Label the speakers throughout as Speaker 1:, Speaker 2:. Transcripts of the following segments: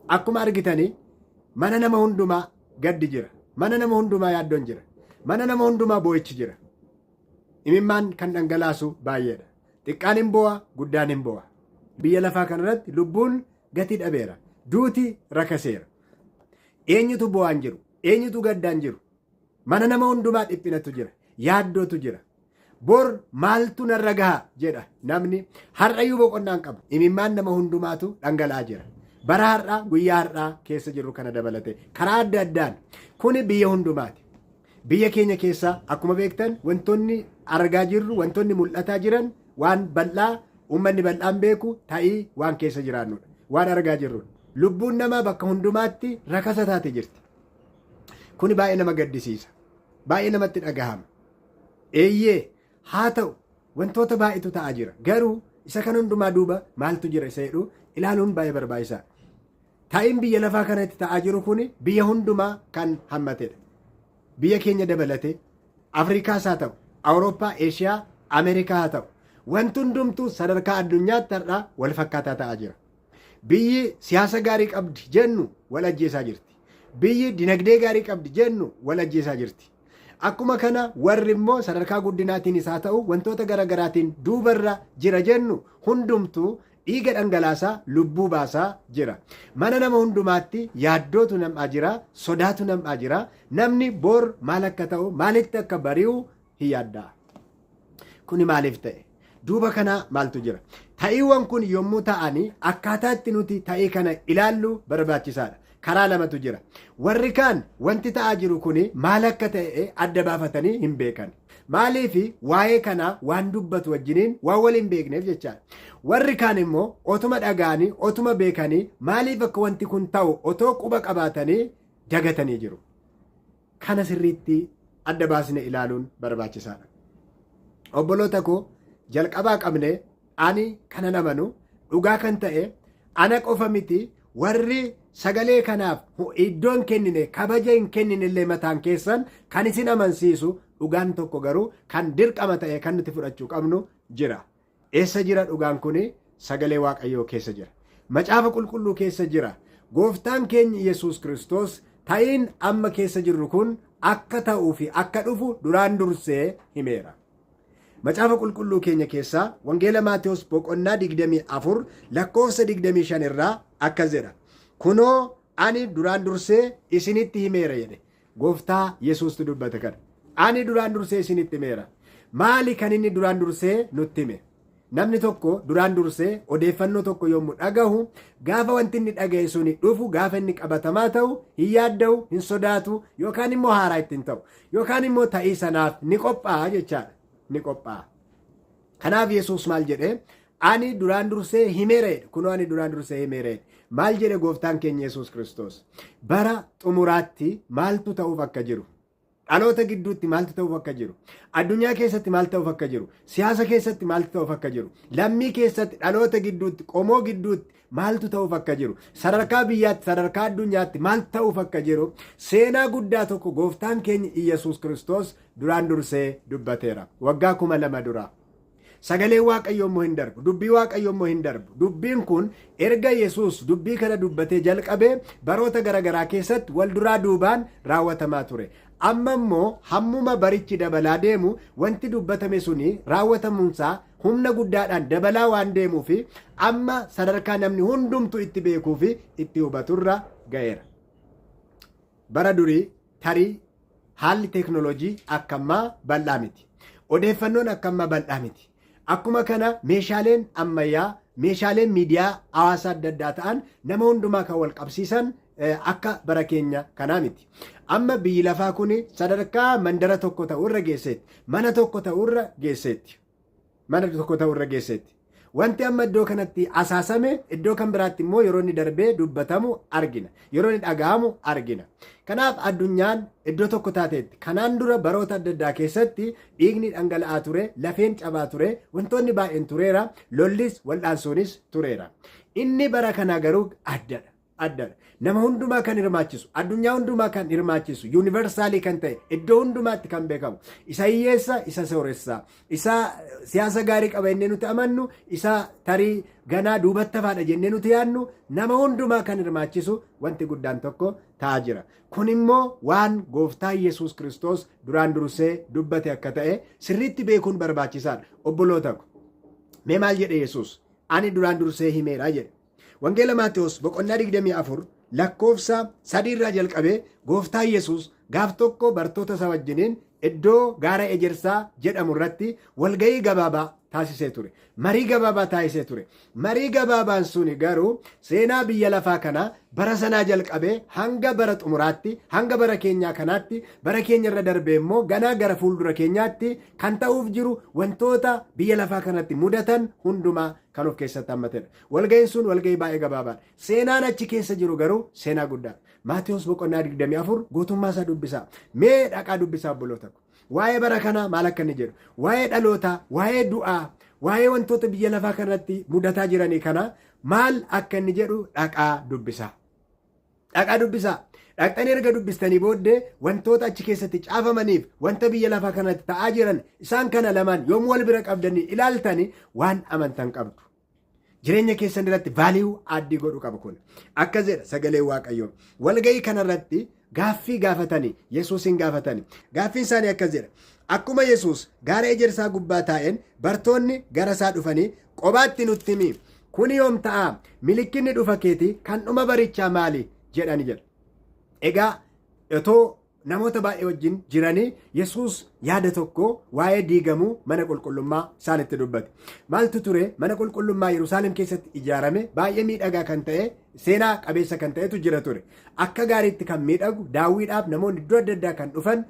Speaker 1: Akkuma argitanii mana nama hundumaa gaddi jira. Mana nama hundumaa yaaddoon jira. Mana nama hundumaa boo'ichi jira. Imimmaan kan dhangalaasu baay'eedha. Xiqqaan hin boo'a, guddaan hin boo'a. Biyya lafaa kanarratti lubbuun gatii dhabeera. Duuti rakaseera. Eenyutu boo'aan jiru? Eenyutu gaddaan jiru? Mana nama hundumaa dhiphinatu jira. Yaaddootu jira. Bor maaltu narra gaha jedha namni har'ayyuu boqonnaan qabu. Imimmaan nama hundumaatu dhangala'aa jira. Bara har'aa guyyaa har'aa keessa jirru kana dabalate karaa adda addaan kuni biyya hundumaati. Biyya keenya keessaa akkuma beektan wantoonni argaa jirru wantoonni mul'ataa jiran waan bal'aa uummanni bal'aan beeku ta'ii waan keessa jiraannudha. Waan argaa jirrudha. Lubbuun namaa bakka hundumaatti rakasa taate jirti. Kuni baay'ee nama gaddisiisa. Baay'ee namatti dhagahama. Eeyyee haa ta'u wantoota baay'eetu ta'aa jira. Garuu isa kan hundumaa duuba maaltu jira isa jedhu ilaaluun baay'ee barbaachisaadha. Ta'iin biyya lafaa kanatti ta'aa jiru kun biyya hundumaa kan hammatedha. Biyya keenya dabalatee Afrikaas haa ta'u, Awurooppaa, Eeshiyaa, Ameerikaa haa ta'u. Wanti hundumtuu sadarkaa addunyaatti har'a wal fakkaataa ta'aa jira. Biyyi siyaasa gaarii qabdi jennu wal ajjeesaa jirti. Biyyi dinagdee gaarii qabdi jennu wal ajjeesaa jirti. Akkuma kana warri immoo sadarkaa guddinaatiinis haa ta'u wantoota garaagaraatiin duubarra jira jennu hundumtuu dhiiga dhangalaasaa lubbuu baasaa jira. Mana nama hundumaatti yaaddootu nam'aa jira, sodaatu nam'aa jira. Namni bor maal akka ta'u maalitti akka bari'u hin yaadda'a. Kuni maaliif ta'e? Duuba kanaa maaltu jira? Ta'iiwwan kun yommuu ta'ani akkaataa itti nuti ta'ii kana ilaallu barbaachisaadha. Karaa lamatu jira. Warri kaan wanti ta'aa jiru kuni maal akka ta'e adda baafatanii hin beekan. Maaliif waa'ee kanaa waan dubbatu wajjiniin waan wal hin beekneef jechaadha. Warri kaan immoo otuma dhaga'anii otuma beekanii maaliif akka wanti kun ta'u otoo quba qabaatanii dagatanii jiru. Kana sirriitti adda baasne ilaaluun barbaachisaadha. Obboloota koo jalqabaa qabne ani kanan amanu dhugaa kan ta'e ana qofa miti warri sagalee kanaaf iddoo hin kennine kabaja hin kennine illee mataan keessan kan isin amansiisu dhugaan tokko garuu kan dirqama ta'e kan nuti fudhachuu qabnu jira. Eessa jira dhugaan kuni? Sagalee Waaqayyoo keessa jira. Macaafa qulqulluu keessa jira. Gooftaan keenya Yesuus Kiristoos ta'iin amma keessa jirru kun akka ta'uu fi akka dhufu duraan dursee himeera. Macaafa qulqulluu keenya keessaa Wangeela Maatewos boqonnaa 24 lakkoofsa 25 irraa akkas jedha. Kunoo ani duraan dursee isinitti himeera jedhe. Gooftaa Yesuustu dubbate kana. Ani duraan dursee isinitti himeera. Maali kan inni duraan dursee nutti hime? Namni tokko duraan dursee odeeffannoo tokko yommuu dhagahu gaafa wanti inni dhagahe suni dhufu gaafa inni qabatamaa ta'u hin yaadda'u, hin sodaatu yookaan immoo haaraa ittiin ta'u yookaan immoo ta'ii sanaaf ni qophaa'a jechaadha. Ni qophaa'a. Kanaaf Yesuus maal jedhee? Ani duraan dursee himeera jedhe. Kunoo ani duraan dursee himeera jedhe. Maal jedhe gooftaan keenya Yesuus Kiristoos? Bara xumuraatti maaltu ta'uuf akka jiru? Dhaloota gidduutti maaltu ta'uuf akka jiru? Addunyaa keessatti maal ta'uuf akka jiru? Siyaasa keessatti maaltu ta'uuf akka jiru? Lammii keessatti, dhaloota gidduutti, qomoo gidduutti maaltu ta'uuf akka jiru? Sadarkaa biyyaatti, sadarkaa addunyaatti maaltu ta'uuf akka jiru? Seenaa guddaa tokko gooftaan keenya Iyyasuus Kiristoos duraan dursee dubbateera. Waggaa 2000 dura. Sagaleen Waaqayyoo immoo hin darbu. Dubbii Waaqayyoo immoo hin darbu. Dubbiin kun erga Yesuus dubbii kana dubbatee jalqabee baroota garaagaraa keessatti wal duraa duubaan raawwatamaa ture. Amma immoo hammuma barichi dabalaa deemu wanti dubbatame suni raawwatamuunsaa humna guddaadhaan dabalaa waan deemuu fi amma sadarkaa namni hundumtu itti beekuu fi itti hubaturra ga'eera. Bara durii tarii haalli teeknooloojii akka ammaa bal'aa miti. Odeeffannoon akka ammaa bal'aa miti. Akkuma kana meeshaaleen ammayyaa, meeshaaleen miidiyaa hawaasaa adda addaa ta'an nama hundumaa kan wal qabsiisan akka bara keenya kanaa miti. Amma biyyi lafaa kun sadarkaa mandara tokko ta'uu irra geesseetti. Mana tokko ta'uu irra geesseetti. Mana tokko ta'uu irra geesseetti. Wanti amma iddoo kanatti asaasame iddoo kan biraatti immoo yeroo inni darbee dubbatamu argina. Yeroo inni dhaga'amu argina. Kanaaf addunyaan iddoo tokko taateetti. Kanaan dura baroota adda addaa keessatti dhiigni dhangala'aa ture, lafeen cabaa ture, wantoonni baay'een tureera, lollis wal'aansoonis tureera. Inni bara kanaa garuu addadha. addadha. Nama hundumaa kan hirmaachisu, addunyaa hundumaa kan hirmaachisu, universal kan ta'e, iddoo hundumaatti kan beekamu, isa hiyyeessa, isa sooressa, isa siyaasa gaarii qaba jennee nuti amannu, isa tarii ganaa duubatti hafaadha jennee nuti yaadnu, nama hundumaa kan hirmaachisu wanti guddaan tokko ta'aa jira. Kun immoo waan gooftaa Yesuus Kiristoos duraan dursee dubbate akka ta'e sirriitti beekuun barbaachisaadha. Obboloota ko, mee maal jedhe Yesuus? "Ani duraan dursee himeera" jedhe. Wangeela Maatewos boqonnaa 24 lakkoofsa 3 irraa jalqabee gooftaa Yesuus gaaf tokko bartoota isaa wajjiniin iddoo gaara Ejersaa jedhamu irratti walgahii gabaabaa taasisee ture. Marii gabaabaa taasisee ture. Marii gabaabaan suni garuu seenaa biyya lafaa kana bara sanaa jalqabee hanga bara xumuraatti, hanga bara keenyaa kanaatti, bara keenya irra darbee immoo ganaa gara fuuldura keenyaatti kan ta'uuf jiru wantoota biyya lafaa kanatti mudatan hundumaa kan of keessatti hammatedha. Walga'iin sun walga'ii baay'ee gabaabaadha. Seenaan achi keessa jiru garuu seenaa guddaadha. Maatiyus boqonnaa 24 guutummaa isaa dubbisaa. Mee dhaqaa dubbisaa, obboloota ko. Waa'ee bara kanaa maal akka inni jedhu, waa'ee dhalootaa, waa'ee du'aa, waa'ee wantoota biyya lafaa kanatti mudataa jiranii kana maal akka inni jedhu dhaqaa dubbisaa. Dhaqaa dubbisaa. Dhaqxanii erga dubbistanii booddee wantoota achi keessatti caafamaniif wanta biyya lafaa kanatti ta'aa jiran isaan kana lamaan yommuu wal bira qabdanii ilaaltanii waan amantan qabdu. Jireenya keessan irratti value add godhu qaba kun. Akkas jedha sagalee Waaqayyoo. Walga'ii kanarratti gaaffii gaafatanii Yesuusin gaafatanii. Gaaffiin isaanii akkas jedha. Akkuma Yesuus gaara Ejersaa gubbaa taa'een bartoonni gara isaa dhufanii, "Qobaatti nutti himi. Kuni yoom ta'a? Milikkinni dhufa keetii kan dhuma barichaa maali?" jedhani jedha. Egaa otoo namoota baay'ee wajjin jiranii Yesuus yaada tokko waa'ee diigamuu mana qulqullummaa isaanitti dubbate. Maaltu ture? Mana qulqullummaa Yerusaalem keessatti ijaarame, baay'ee miidhagaa kan ta'e, seenaa qabeessa kan ta'etu jira ture. Akka gaariitti kan miidhagu, daawwiidhaaf namoonni iddoo adda addaa kan dhufan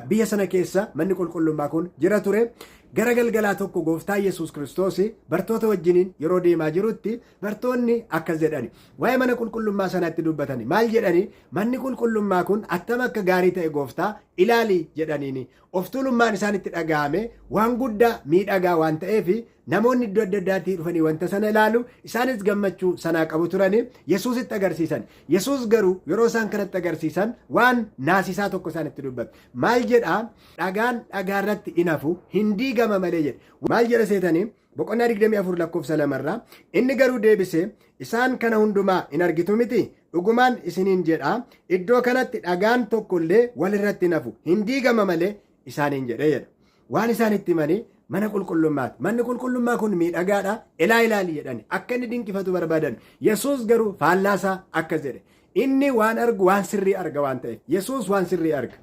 Speaker 1: biyya sana keessa manni qulqullummaa kun jira ture. Gara galgalaa tokko gooftaa Yesuus Kiristoos bartoota wajjiniin yeroo deemaa jirutti bartoonni akkas jedhani. Waa'ee mana qulqullummaa sanatti dubbatani. Maal jedhani? "Manni qulqullummaa kun attam akka gaarii ta'e, gooftaa, ilaali" jedhaniini. Of tuulummaan isaanitti dhaga'ame. Waan guddaa miidhagaa waan ta'eef namoonni iddoo adda addaatii dhufanii wanta sana ilaalu, isaanis gammachuu sanaa qabu turani. Yesuusitti agarsiisan. Yesuus garuu yeroo isaan kanatti agarsiisan waan naasisaa tokko isaanitti dubbate. Maal jedhaa? "Dhagaan dhagaa irratti hin hafu, hin diigama malee" jedhe. Maal jedha seetanii? Boqonnaa 24 lakkoofsa 2rraa, "Inni garuu deebisee, 'Isaan kana hundumaa hin argitu miti? Dhugumaan isiniin jedha, iddoo kanatti dhagaan tokko illee walirratti hin hafu, hin diigama malee' isaaniin jedhee" jedha. Waan isaan itti himanii mana qulqullummaati. "Manni qulqullummaa kun miidhagaadha, ilaa ilaali" jedhani. Akka inni dinqifatu barbaadan. Yesuus garuu faallaasaa akkas jedhe. Inni waan argu waan sirrii arga waan ta'eef. Yesuus waan sirrii arga.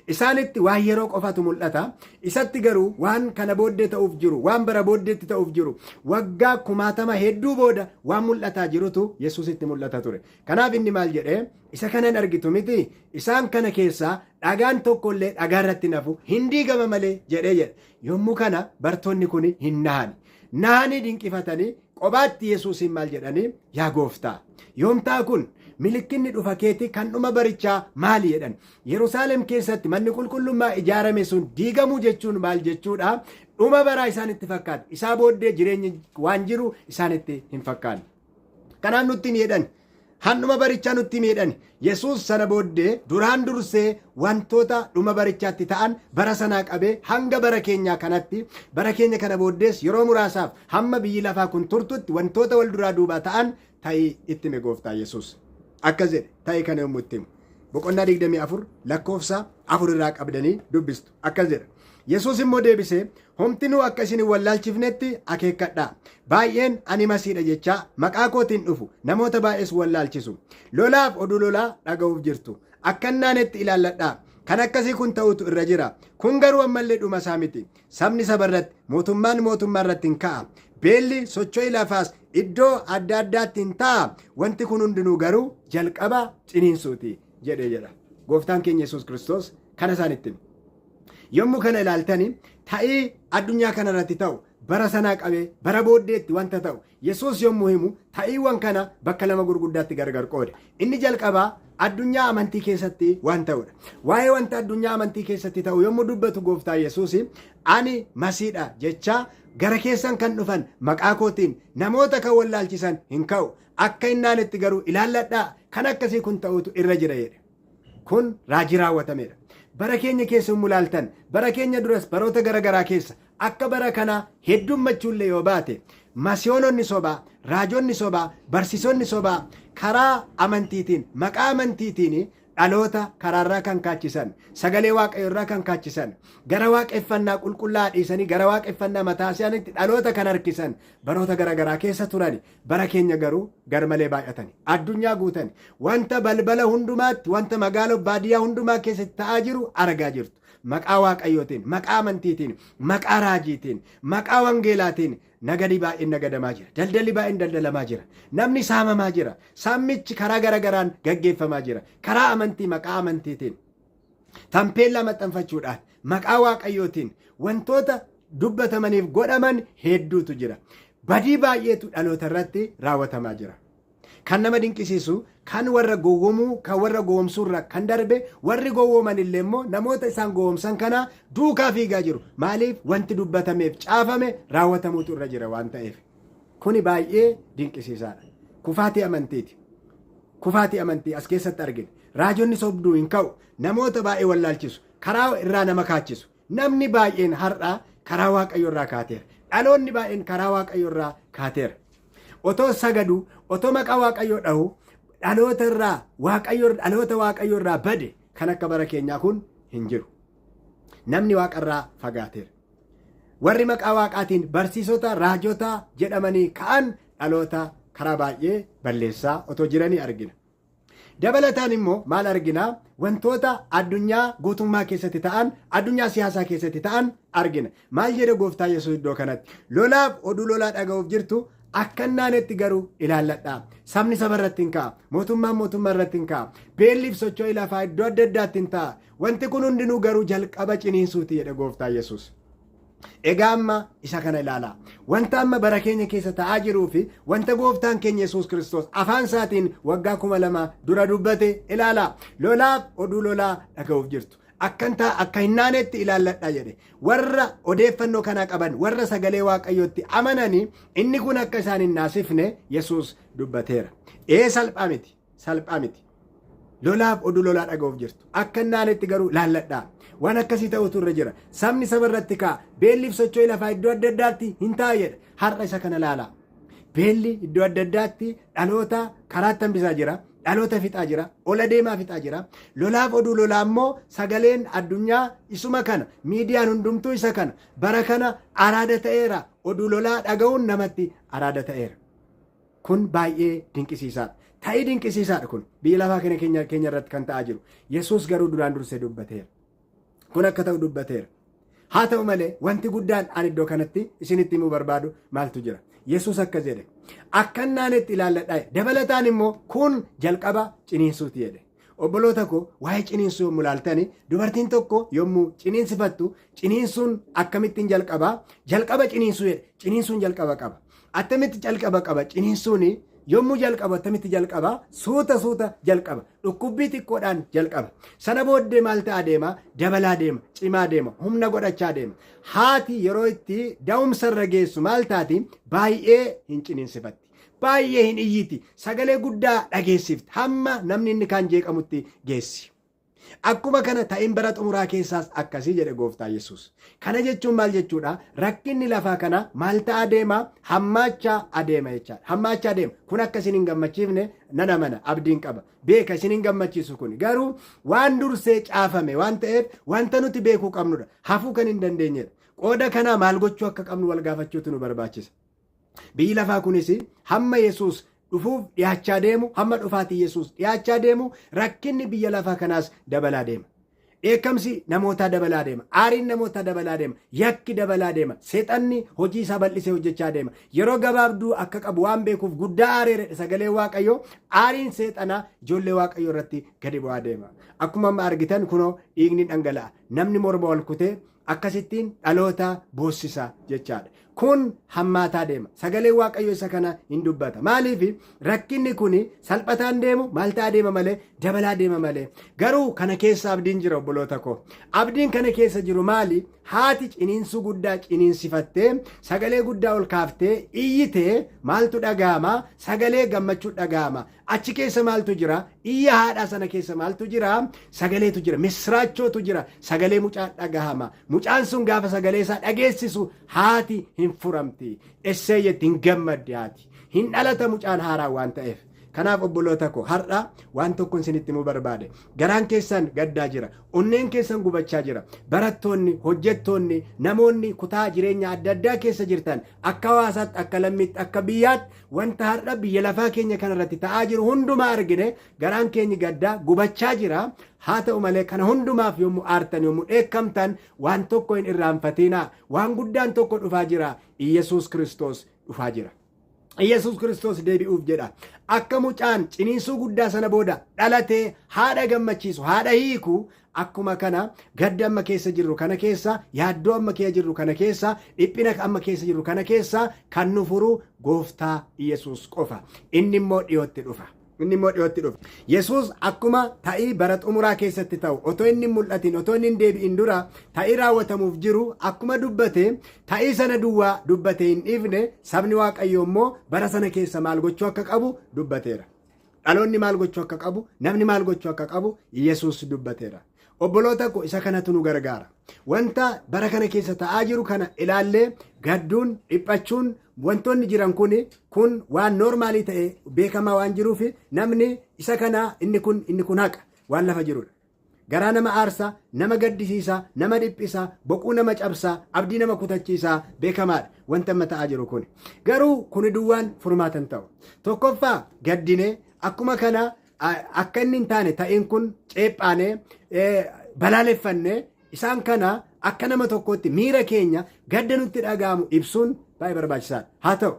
Speaker 1: Isaanitti waan yeroo qofatu mul'ata. Isatti garuu waan kana booddee ta'uuf jiru, waan bara booddeetti ta'uuf jiru, waggaa kumaatama hedduu booda waan mul'ataa jirutu Yesuusitti mul'ata ture. Kanaaf inni maal jedhee? "Isa kanan argitu miti? Isaan kana keessaa dhagaan tokkollee dhagaa irratti nafu, hin diigama malee" jedhee jedhe. Yommuu kana bartoonni kun hin nahani. Nahanii dinqifatanii qobaatti Yesuusiin maal jedhanii? "Yaa gooftaa, yoom ta'a kun? Milikkinni dhufa keetii kan dhuma barichaa maali?" jedhan. Yerusaalem keessatti manni qulqullummaa ijaarame sun diigamuu jechuun maal jechuudha? Dhuma baraa isaanitti fakkaata. Isaa booddee jireenyi waan jiru isaanitti hin fakkaanne. Kanaaf "Nutti himi" jedhan. Handhuma barichaa nutti himi jedhan. Yesuus sana booddee duraan dursee wantoota dhuma barichaatti ta'an bara sanaa qabee hanga bara keenyaa kanatti, bara keenya kana booddees yeroo muraasaaf hamma biyyi lafaa kun turtutti wantoota wal duraa duubaa ta'an ta'ii itti hime gooftaa Yesuus. Akkas jedhe ta'ii kana yommuu itti himu. Boqonnaa 24 lakkoofsa 4 irraa qabdanii dubbistu. Akkas jedha. Yesuus immoo deebisee, "Homtinuu akka isin hin wallaalchifnetti akeekkadhaa. Baay'een 'Ani Masiidha' jechaa maqaa kootiin dhufu, namoota baay'ees wallaalchisu. Lolaaf oduu lolaa dhaga'uuf jirtu. Akka naanetti ilaalladhaa. Kan akkasii kun ta'utu irra jira. Kun garuu ammallee dhuma isaa miti. Sabni saba irratti, mootummaan mootummaa irratti hin ka'a. Beelli, socho'i lafaas iddoo adda addaatti hin ta'a. Wanti kun hundinuu garuu jalqaba ciniinsuuti" jedhee jedha. Gooftaan keenya Yesuus Kiristoos kana isaanitti hime. Yommuu kana ilaaltani ta'ii addunyaa kana irratti ta'u, bara sanaa qabee bara booddeetti wanta ta'u Yesuus yommuu himu ta'iiwwan kana bakka lama gurguddaatti gargar qoode. Inni jalqabaa addunyaa amantii keessatti waan ta'udha. Waa'ee wanta addunyaa amantii keessatti ta'u yommuu dubbatu gooftaa Yesuus "Ani Masiidha" jechaa Gara keessan kan dhufan maqaa kootiin namoota kan wallaalchisan hin ka'u. Akka hin naanetti garuu ilaalladhaa kan akkasii kun ta'uutu irra jira jedhe. Kun raajii raawwatameedha. Bara keenya keessa yommuu ilaaltan, bara keenya duras baroota gara garaa keessa akka bara kanaa heddummachuullee yoo baate, masiyoononni sobaa, raajonni sobaa, barsiisonni sobaa karaa amantiitiin, maqaa amantiitiin dhaloota karaarraa kan kaachisan, sagalee Waaqayyoorraa kan kaachisan, gara waaqeffannaa qulqullaa'aa dhiisanii gara waaqeffannaa mataa isaaniitti dhaloota kan harkisan baroota gara garaa keessa turani. Bara keenya garuu garmalee baay'atani. Addunyaa guutani. Wanta balbala hundumaatti, wanta magaala baadiyyaa hundumaa keessatti ta'aa jiru argaa jirtu. Maqaa Waaqayyootiin, maqaa amantiitiin, maqaa raajiitiin, maqaa wangeelaatiin nagadi baay'een nagadamaa jira. Daldalli baay'een daldalamaa jira. Namni saamamaa jira. Saammichi karaa garagaraan gaggeeffamaa jira. Karaa amantii, maqaa amantiitiin. Tampeellaa maxxanfachuudhaan, maqaa Waaqayyootiin wantoota dubbatamaniif godhaman hedduutu jira. Badii baay'eetu dhaloota irratti raawwatamaa jira. Kan nama dinqisiisu kan warra gowwomuu kan warra gowwomsuurra kan darbe warri gowwooman illee immoo namoota isaan gowwomsan kana duukaa fiigaa jiru. Maaliif wanti dubbatameef caafame raawwatamuutu irra jira waan ta'eef. Kuni baay'ee dinqisiisaadha. Kufaatii amantiiti. Kufaatii amantii as keessatti argina. Raajonni sobduu hin ka'u. Namoota baay'ee wallaalchisu. Karaa irraa nama kaachisu. Namni baay'een har'a karaa Waaqayyo irraa kaateera. Dhaloonni baay'een karaa Waaqayyo irraa kaateera. Otoo sagadu, otoo maqaa Waaqayyoo dhahu, dhaloota irraa Waaqayyo dhaloota Waaqayyo irraa bade kan akka bara keenyaa kun hin jiru. Namni Waaqa irraa fagaateera. Warri maqaa Waaqaatiin barsiisota, raajota jedhamanii ka'an dhaloota karaa baay'ee balleessaa otoo jiranii argina. Dabalataan immoo maal argina? Wantoota addunyaa guutummaa keessatti ta'an, addunyaa siyaasaa keessatti ta'an argina. Maal jedhe gooftaa Yesuus iddoo kanatti? Lolaaf oduu lolaa dhaga'uuf jirtu akka hin naanetti garuu ilaalladhaa. Sabni saba irratti hin ka'a. Mootummaan mootummaa irratti hin ka'a. Beelliif socho'i lafaa iddoo adda addaatti hin ta'a. Wanti kun hundinuu garuu jalqaba ciniinsuuti jedhe gooftaa Yesuus. Egaa amma isa kana ilaalaa. Wanta amma bara keenya keessa ta'aa jiruu fi wanta gooftaan keenya Yesuus Kiristoos afaan isaatiin waggaa 2000 dura dubbate ilaalaa. Lolaaf oduu lolaa dhaga'uuf jirtu. Akkan ta'a akka hin naanetti ilaalladha jedhe. Warra odeeffannoo kana qaban, warra sagalee Waaqayyootti amananii inni kun akka isaan hin naasifne Yesuus dubbateera. Ee salphaa miti. Salphaa miti. Lolaaf oduu lolaa dhaga'uuf jirtu. Akka hin naanetti garuu laalladhaa. Waan akkasii ta'utu irra jira. Sabni saba irratti ka'a. Beelliif socho'i lafaa iddoo adda addaatti hin ta'a jedha. Har'a isa kana laalaa. Beelli iddoo adda addaatti dhaloota karaatti hambisaa jira. Dhaloota fixaa jira. Ola deemaa fixaa jira. Lolaaf oduu lolaa immoo sagaleen addunyaa isuma kana. Miidiyaan hundumtuu isa kana. Bara kana araada ta'eera. Oduu lolaa dhaga'uun namatti araada ta'eera. Kun baay'ee dinqisiisaadha. Ta'ii dinqisiisaadha kun biyya lafaa kana keenya keenya irratti kan ta'aa jiru. Yesuus garuu duraan dursee dubbateera. Kun akka ta'u dubbateera. Haa ta'u malee wanti guddaan ani iddoo kanatti isinitti himuu barbaadu maaltu jira? Yesuus akkas jedhe. Akka hin naanetti ilaalladhaa. Dabalataan immoo kun jalqaba ciniinsuuti jedhe. Obboloota koo waa'ee ciniinsuu yommuu ilaaltani dubartiin tokko yommuu ciniinsifattu ciniinsuun akkamittiin jalqaba? Jalqaba ciniinsuu jedhe. Ciniinsuun jalqaba qaba. Attamitti jalqaba qaba? Ciniinsuun yommuu jalqabu attamitti jalqaba? Suuta suuta jalqaba. Dhukkubbii xiqqoodhaan jalqaba. Sana booddee maal ta'aa deema? Dabalaa deema, cimaa deema, humna godhachaa deema. Haati yeroo itti da'umsa irra geessu maal taati? Baay'ee hin ciniinsifatti. Baay'ee hin iyyiti. Sagalee guddaa dhageessifti. Hamma namni inni kaan jeeqamutti geessi. Akkuma kana ta'in bara xumuraa keessaas akkasii jedhe gooftaa Yesuus. Kana jechuun maal jechuudha? Rakkinni lafaa kana maal ta'aa deema? Hammaachaa adeema jechaadha. Hammaachaa adeema. Kun akka isin hin gammachiifne nan amana, abdiin qaba. Beeka isin hin gammachiisu kun. Garuu waan dursee caafame waan ta'eef wanta nuti beekuu qabnudha. Hafuu kan hin dandeenyedha. Qooda kanaa maal gochuu akka qabnu wal gaafachuutu nu barbaachisa. Biyyi lafaa kunis hamma Yesuus dhufuuf dhiyaachaa deemu, hamma dhufaatii Yesuus dhiyaachaa deemu, rakkinni biyya lafaa kanaas dabalaa deema. Dheekkamsi namootaa dabalaa deema. Aariin namootaa dabalaa deema. Yakki dabalaa deema. Seexanni hojii isaa bal'isee hojjechaa deema. Yeroo gabaabduu akka qabu waan beekuuf guddaa aareera sagalee Waaqayyoo. Aariin seexanaa ijoollee Waaqayyoo irratti gadi bu'aa deema. Akkuma amma argitan kunoo dhiigni dhangala'a. Namni morma wal kutee akkasittiin dhaloota boossisa jechaadha. Kun hammaataa deema. Sagaleen Waaqayyo isa kana hin dubbata. Maaliif rakkinni kun salphataan deemu maal ta'aa deema malee dabalaa deema malee. Garuu kana keessa abdiin jira obboloota koo. Abdiin kana keessa jiru maali? Haati ciniinsuu guddaa ciniinsifattee sagalee guddaa ol kaaftee iyyitee maaltu dhaga'ama? Sagalee gammachuu dhaga'ama. Achi keessa maaltu jira? Iyya haadhaa sana keessa maaltu jira? Sagaleetu jira. Misiraachootu jira. Sagalee mucaa dhagahama. Mucaan sun gaafa sagalee isaa dhageessisu haati hin furamti. Esseeyyetti hin gammaddi haati. Hin dhalata mucaan haaraa waan ta'eef. Kanaaf obboloota koo har'a waan tokkon isinitti himuu barbaade. Garaan keessan gaddaa jira. Onneen keessan gubachaa jira. Barattoonni, hojjettoonni, namoonni kutaa jireenya adda addaa keessa jirtan akka hawaasaatti, akka lammiitti, akka biyyaatti wanta har'a biyya lafaa keenya kanarratti ta'aa jiru hundumaa argine garaan keenyi gaddaa gubachaa jira. Haa ta'u malee kana hundumaaf yommuu aartan, yommuu dheekkamtan waan tokko hin irraanfatiinaa. Waan guddaan tokko dhufaa jira. Iyyasuus Kiristoos dhufaa jira. Iyyasuus Kiristoos deebi'uuf jedha. Akka mucaan ciniinsuu guddaa sana booda dhalatee haadha gammachiisu, haadha hiiku akkuma kana gadda amma keessa jirru kana keessa, yaaddoo amma keessa jirru kana keessa, dhiphina amma keessa jirru kana keessa kan nu furu gooftaa Iyyasuus qofa. Inni immoo dhiyootti dhufa. Inni immoo dhiyootti dhufa. Yesuus akkuma ta'ii bara xumuraa keessatti ta'u otoo inni hin mul'atin otoo inni hin deebi'in dura ta'ii raawwatamuuf jiru akkuma dubbate ta'ii sana duwwaa dubbate hin dhiifne sabni Waaqayyoo immoo bara sana keessa maal gochuu akka qabu dubbateera. Dhaloonni maal gochuu akka qabu, namni maal gochuu akka qabu Yesuus dubbateera. Obboloota ko isa kanatu nu gargaara. Wanta bara kana keessa ta'aa jiru kana ilaallee gadduun, dhiphachuun, wantoonni jiran kun kun waan noormaalii ta'e beekamaa waan jiruuf namni isa kana inni kun inni kun haqa waan lafa jirudha. Garaa nama aarsa, nama gaddisiisa, nama dhiphisa, boquu nama cabsa, abdii nama kutachiisa beekamaadha wanta amma ta'aa jiru kun. Garuu kuni duwwaan furmaata hin ta'u. Tokkoffaa gaddinee akkuma kana akka inni hin taane ta'een kun ceephaanee balaaleffannee isaan kana akka nama tokkootti miira keenya gadda nutti dhaga'amu ibsuun baay'ee barbaachisaadha. Haa ta'u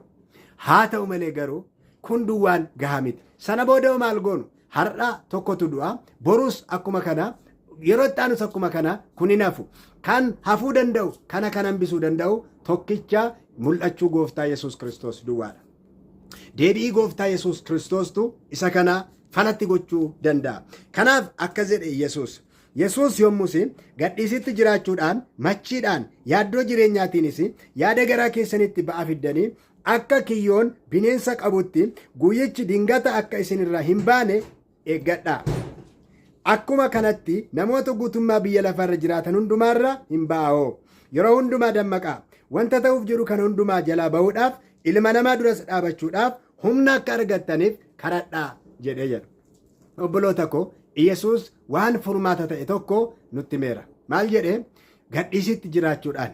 Speaker 1: haa ta'u malee garuu kun duwwaan gahaa miti. Sana booda maal goonu? Har'a tokkotu du'a borus akkuma kana yeroo itti aanus akkuma kana kun hin hafu. Kan hafuu danda'u kana kan hambisuu danda'u tokkicha mul'achuu gooftaa Yesuus Kiristoos duwwaadha. Deebi'ii gooftaa Yesuus Kiristoostu isa kana falatti gochuu danda'a. Kanaaf akkas jedhe Yesuus. Yesuus yommus gadhiisitti jiraachuudhaan, machiidhaan, yaaddoo jireenyaatiinis yaada garaa keessanitti ba'a fiddanii akka kiyyoon bineensa qabutti guyyichi dingata akka isinirraa hin baane eeggadhaa. Akkuma kanatti namoota guutummaa biyya lafaarra jiraatan hundumaarra hin ba'aoo. Yeroo hundumaa dammaqaa. Wanta ta'uuf jedhu kana hundumaa jalaa ba'uudhaaf ilma namaa duras dhaabachuudhaaf humna akka argattaniif kadhadhaa jedhee jedha. Obboloota koo Iyesuus waan furmaata ta'e tokko nutti himeera. Maal jedhee? Gadhiisitti jiraachuudhaan,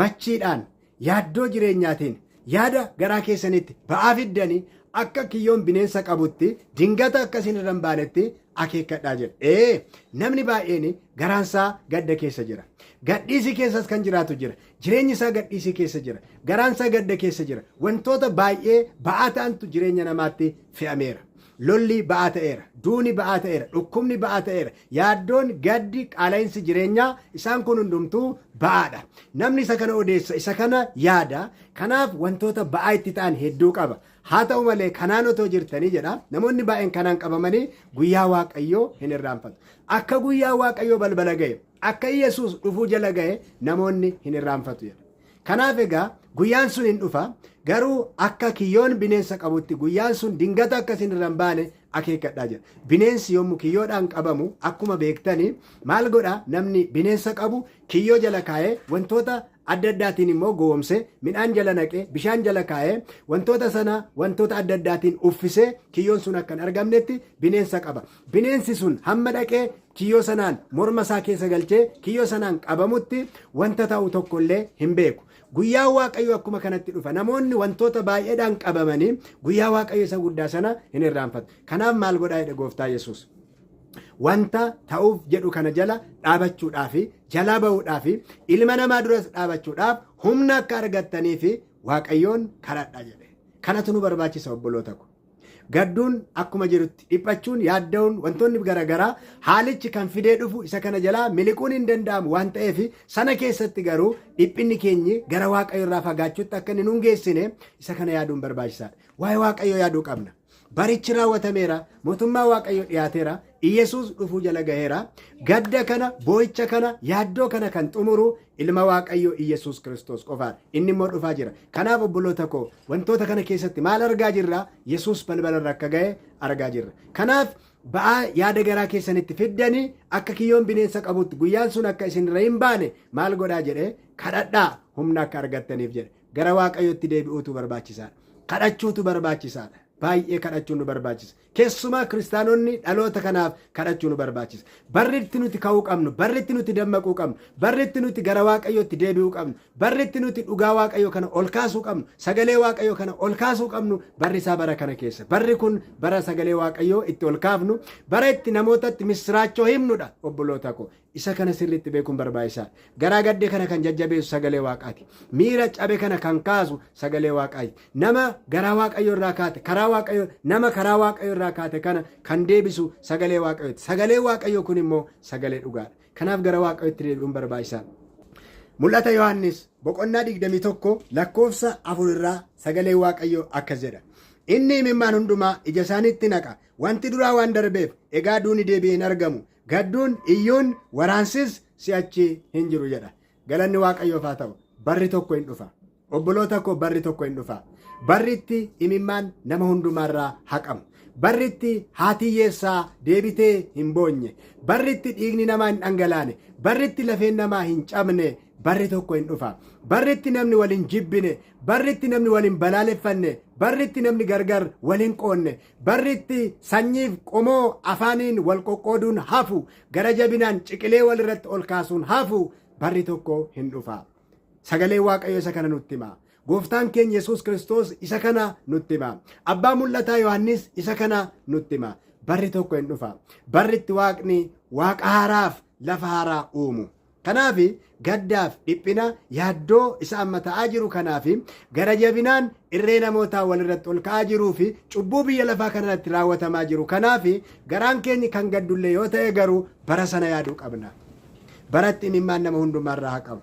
Speaker 1: machiidhaan, yaaddoo jireenyaatiin yaada garaa keessanitti ba'aa fiddanii akka kiyyoon bineensa qabutti dingata akka isin irra hin baanetti akeekkadhaa jedha. Ee namni baay'een garaansaa gadda keessa jira. Gadhiisii keessas kan jiraatu jira. Jireenyi isaa gadhiisii keessa jira. Garaansaa gadda keessa jira. Wantoota baay'ee ba'aa ta'antu jireenya namaatti fe'ameera. Lolli ba'aa ta'eera. Duuni ba'aa ta'eera. Dhukkubni ba'aa ta'eera. Yaaddoon, gaddi, qaala'insi jireenyaa isaan kun hundumtuu ba'aadha. Namni isa kana odeessa, isa kana yaada. Kanaaf wantoota ba'aa itti ta'an hedduu qaba. Haa ta'u malee kanaan otoo jirtanii jedha namoonni baay'een kanaan qabamanii guyyaa Waaqayyoo hin irraanfatu. Akka guyyaa Waaqayyoo balbala ga'e, akka Yesuus dhufuu jala ga'e namoonni hin irraanfatu jedha. Kanaaf egaa guyyaan sun hin dhufa garuu akka kiyyoon bineensa qabutti guyyaan sun dingata akka isin irra hin baane akeekkadhaa jedha. Bineensi yommuu kiyyoodhaan qabamu akkuma beektanii maal godha namni bineensa qabu kiyyoo jala kaa'ee wantoota adda addaatiin immoo gowwomsee midhaan jala naqee bishaan jala kaa'ee wantoota sana wantoota adda addaatiin uffisee kiyyoon sun akka hin argamnetti bineensa qaba. Bineensi sun hamma dhaqee kiyyoo sanaan morma isaa keessa galchee kiyyoo sanaan qabamutti wanta ta'u tokko illee hin beeku. Guyyaa Waaqayyo akkuma kanatti dhufa. Namoonni wantoota baay'eedhaan qabamanii guyyaa Waaqayyo isa guddaa sana hin irraanfatu. Kanaaf maal godhaa jedhe gooftaa Yesuus. Wanta ta'uuf jedhu kana jala dhaabachuudhaaf, jalaa ba'uudhaaf, ilma namaa duras dhaabachuudhaaf humna akka argattaniif Waaqayyoon kadhadha jedhe. Kanatu nu barbaachisa obboloota ko. Gadduun akkuma jirutti dhiphachuun, yaadda'uun, wantoonni garaagaraa haalichi kan fidee dhufu isa kana jalaa miliquun hin danda'amu waan ta'eef, sana keessatti garuu dhiphinni keenyi gara Waaqayyo irraa fagaachuutti akka inni nun geessine isa kana yaaduun barbaachisaadha. Waa'ee Waaqayyoo yaaduu qabna. Barichi raawwatameera, mootummaa Waaqayyoo dhiyaateera, Iyesuus dhufuu jala gaheera. Gadda kana, boo'icha kana, yaaddoo kana kan xumuru ilma Waaqayyoo Iyesuus Kiristoos qofaadha. Inni immoo dhufaa jira. Kanaaf obboloota koo, wantoota kana keessatti maal argaa jirra? Yesuus balbalarra akka ga'e argaa jirra. Kanaaf ba'aa yaada garaa keessanitti fiddanii akka kiyyoon bineensa qabutti guyyaan sun akka isinirra hin baane maal godhaa jedhee, kadhadhaa humna akka argattaniif jedhe. Gara Waaqayyootti deebi'uutu barbaachisaadha. Kadhachuutu barbaachisaadha. Baay'ee kadhachuun nu barbaachisa. Keessumaa kiristaanonni dhaloota kanaaf kadhachuu nu barbaachisa. Barri itti nuti ka'uu qabnu, barri itti nuti dammaquu qabnu, barri itti nuti gara Waaqayyootti deebi'uu qabnu, barri itti nuti dhugaa Waaqayyoo kana ol kaasuu qabnu, sagalee Waaqayyoo kana ol kaasuu qabnu, barri isaa bara kana keessa. Barri kun bara sagalee Waaqayyoo itti ol kaafnu, bara itti namootatti misiraachoo himnudha, obboloota koo. Isa kana sirriitti beekuun barbaachisaadha. Garaa gadde kana kan jajjabeessu sagalee Waaqaati. Miira cabe kana kan kaasu sagalee Waaqaati. Nama garaa Waaqayyo irraa kaate, karaa Waaqayyo, nama karaa Waaqayyo irraa kaate kana kan deebisu sagalee Waaqayyooti. Sagalee Waaqayyo kun immoo sagalee dhugaadha. Kanaaf gara Waaqayyootti deebi'uun barbaachisaadha. Mul'ata Yohaannis boqonnaa 21 lakkoofsa 4 irraa sagalee Waaqayyoo akkas jedha. Inni imimmaan hundumaa ija isaaniitti naqa. Wanti duraa waan darbeef egaa duuni deebi'ee hin argamu. Gadduun, iyyuun, waraansis si'achi hin jiru jedha. Galanni Waaqayyoof haa ta'u. Barri tokko hin dhufa. Obboloota koo, barri tokko hin dhufa. Barri itti imimmaan nama hundumaarraa haqamu. Barri itti haati hiyyeessaa deebitee hin boonye. Barri itti dhiigni namaa hin dhangalaane. Barri itti lafeen namaa hin cabne. Barri tokko hin dhufa. Barri itti namni wal hin jibbine. Barri itti namni wal hin balaaleffanne. Barri itti namni gargar wal hin qoonne. Barri itti sanyiif qomoo afaaniin wal qoqqooduun hafu, gara jabinaan ciqilee wal irratti ol kaasuun hafu, barri tokko hin dhufa. Sagaleen Waaqayyo isa kana nutti hima. Gooftaan keenya Yesuus Kiristoos isa kana nutti hima. Abbaa mul'ataa Yohaannis isa kana nutti hima. Barri tokko hin dhufa. Barri itti Waaqni Waaqa haaraaf lafa haaraa uumu. Kanaaf gaddaaf dhiphina yaaddoo isa amma ta'aa jiru kanaaf, gara jabinaan irree namootaa walirratti ol ka'aa jiruu fi cubbuu biyya lafaa kanarratti raawwatamaa jiru kanaaf garaan keenya kan gaddullee yoo ta'e, garuu bara sana yaaduu qabna. Baratti imimmaan nama hundumaarraa haqamu.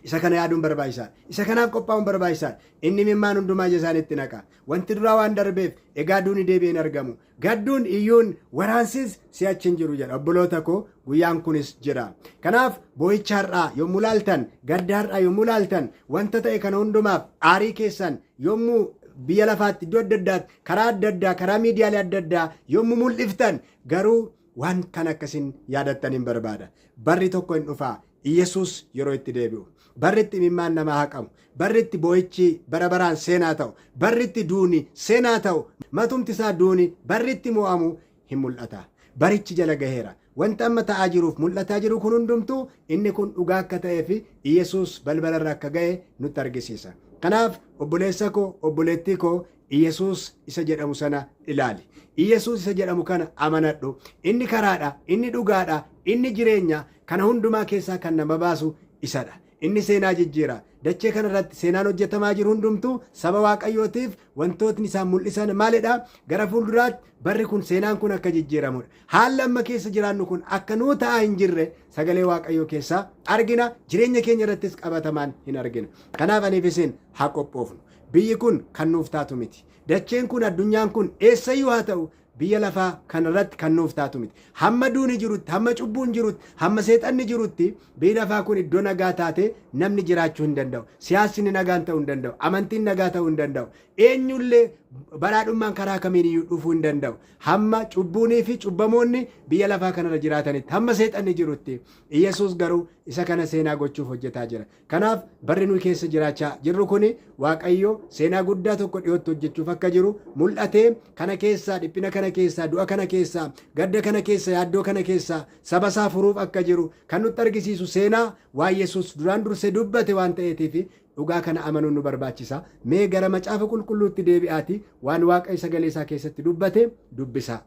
Speaker 1: Isa kana yaaduun barbaachisaadha. Isa kanaaf qophaa'uun barbaachisaadha. Inni imimmaan hundumaa ija isaaniitti naqa. Wanti duraa waan darbeef egaa duuni deebi'ee hin argamu. Gadduun, iyyuun, waraansis si'achi hin jiru jedha. Obboloota koo, guyyaan kunis jira. Kanaaf boo'icha har'aa yommuu laaltan, gadda har'aa yommuu laaltan, wanta ta'e kana hundumaaf aarii keessan yommuu biyya lafaatti iddoo adda addaatti, karaa adda addaa, karaa miidiyaalee adda addaa yommuu mul'iftan, garuu waan kana akkasin yaadattan hin barbaada. Barri tokko hin dhufaa. Iyesuus yeroo itti deebi'u. Barri itti imimmaan namaa haqamu. Barri itti boo'ichi bara baraan seenaa ta'u. Barri itti duuni seenaa ta'u. Matumti isaa duuni barri itti mo'amu hin mul'ata. Barichi jala gaheera. Wanta amma ta'aa jiruuf mul'ataa jiru kun hundumtuu inni kun dhugaa akka ta'ee fi Iyesuus balbalarra akka ga'e nutti argisiisa. Kanaaf obboleessa koo, obboleettii koo, Iyesuus isa jedhamu sana ilaali. Iyesuus isa jedhamu kana amanadhu. Inni karaadha, inni dhugaadha, inni jireenya. Kana hundumaa keessaa kan nama baasu isadha. Inni seenaa jijjiira. Dachee kanarratti seenaan hojjetamaa jiru hundumtuu saba Waaqayyootiif wantootni isaan mul'isan maalidha? Gara fuulduraatti barri kun, seenaan kun akka jijjiiramudha. Haalli amma keessa jiraannu kun akka nuu ta'aa hin jirre sagalee Waaqayyoo keessaa argina. Jireenya keenya irrattis qabatamaan hin argina. Kanaaf aniif isin haa qophoofnu. Biyyi kun kan nuuf taatu miti. Dacheen kun, addunyaan kun, eessayyuu haa ta'u biyya lafaa kanarratti kan nuuf taatu miti. Hamma duuni jirutti, hamma cubbuun jirutti, hamma seexanni jirutti biyyi lafaa kun iddoo nagaa taate namni jiraachuu hin danda'u. Siyaasni nagaan ta'uu hin danda'u. Amantiin nagaa ta'uu hin danda'u. Eenyullee badhaadhummaan karaa kamiin iyyuu dhufuu hin danda'u. Hamma cubbuunii fi cubbamoonni biyya lafaa kanarra jiraatanitti, hamma seexanni jirutti, Iyyasuus garuu isa kana seenaa gochuuf hojjetaa jira. Kanaaf barri nuyi keessa jiraachaa jirru kun Waaqayyo seenaa guddaa tokko dhiyootti hojjechuuf akka jiru mul'atee, kana keessaa, dhiphina kana keessaa, du'a kana keessaa, gadda kana keessaa, yaaddoo kana keessaa saba isaa furuuf akka jiru kan nutti argisiisu seenaa waan Yesuus duraan dursee dubbate waan ta'eetiif dhugaa kana amanuun nu barbaachisa. Mee gara macaafa qulqulluutti deebi'aati waan Waaqayyo sagalee isaa keessatti dubbate dubbisaa.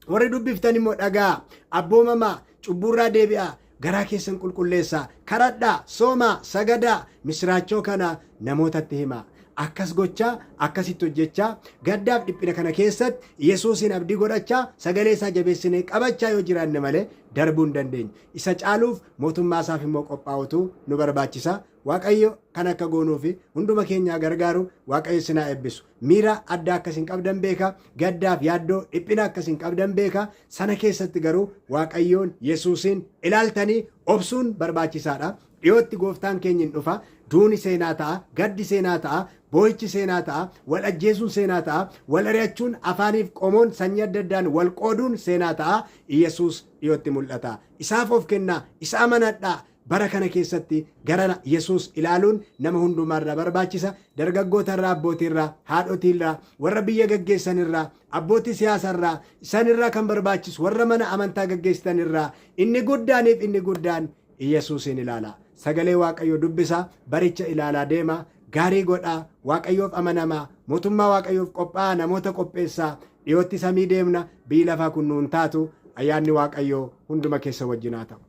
Speaker 1: Warri dubbiftan immoo dhagaa, abboomamaa, cubbuurraa deebi'aa, garaa keessan qulqulleessaa, kadhadhaa, soomaa, sagadaa, misiraachoo kana namootatti himaa. Akkas gochaa, akkasitti hojjechaa, gaddaaf dhiphina kana keessatti Yesuusiin abdii godhachaa, sagalee isaa jabeessinee qabachaa yoo jiraanne malee darbuu hin dandeenyu. Isa caaluuf mootummaa isaaf immoo qophaa'utu nu barbaachisa. Waaqayyo kan akka goonuufi hunduma keenyaa gargaaru. Waaqayyo isin haa eebbisu. Miira addaa akka isin qabdan beeka. Gaddaaf yaaddoo dhiphina akka isin qabdan beeka. Sana keessatti garuu Waaqayyoon Yesuusiin ilaaltanii obsuun barbaachisaadha. Dhiyootti gooftaan keenya hin dhufa. Duuni seenaa ta'a, gaddi seenaa ta'a, boo'ichi seenaa ta'a, wal ajjeesuun seenaa ta'a, wal ari'achuun, afaaniif qomoon sanyii adda addaan wal qooduun seenaa ta'a. Yesuus dhiyootti mul'ata. Isaaf of kennaa, isa amanadhaa. Bara kana keessatti gara Yesuus ilaaluun nama hundumaarraa barbaachisa. Dargaggootarraa, abbootiirraa, haadhotiirraa, warra biyya gaggeessanirraa, abbootii siyaasarraa, isaanirraa kan barbaachisu warra mana amantaa gaggeessitanirraa inni guddaaniif inni guddaan Yesuusiin ilaalaa. Sagalee Waaqayyoo dubbisaa, baricha ilaalaa deemaa, gaarii godhaa, Waaqayyoof amanamaa, mootummaa Waaqayyoof qophaa'aa, namoota qopheessaa. Dhiyootti samii deemna, biyyi lafaa kun nuun taatu. Ayyaanni Waaqayyoo hunduma keessa wajjin haa ta'u.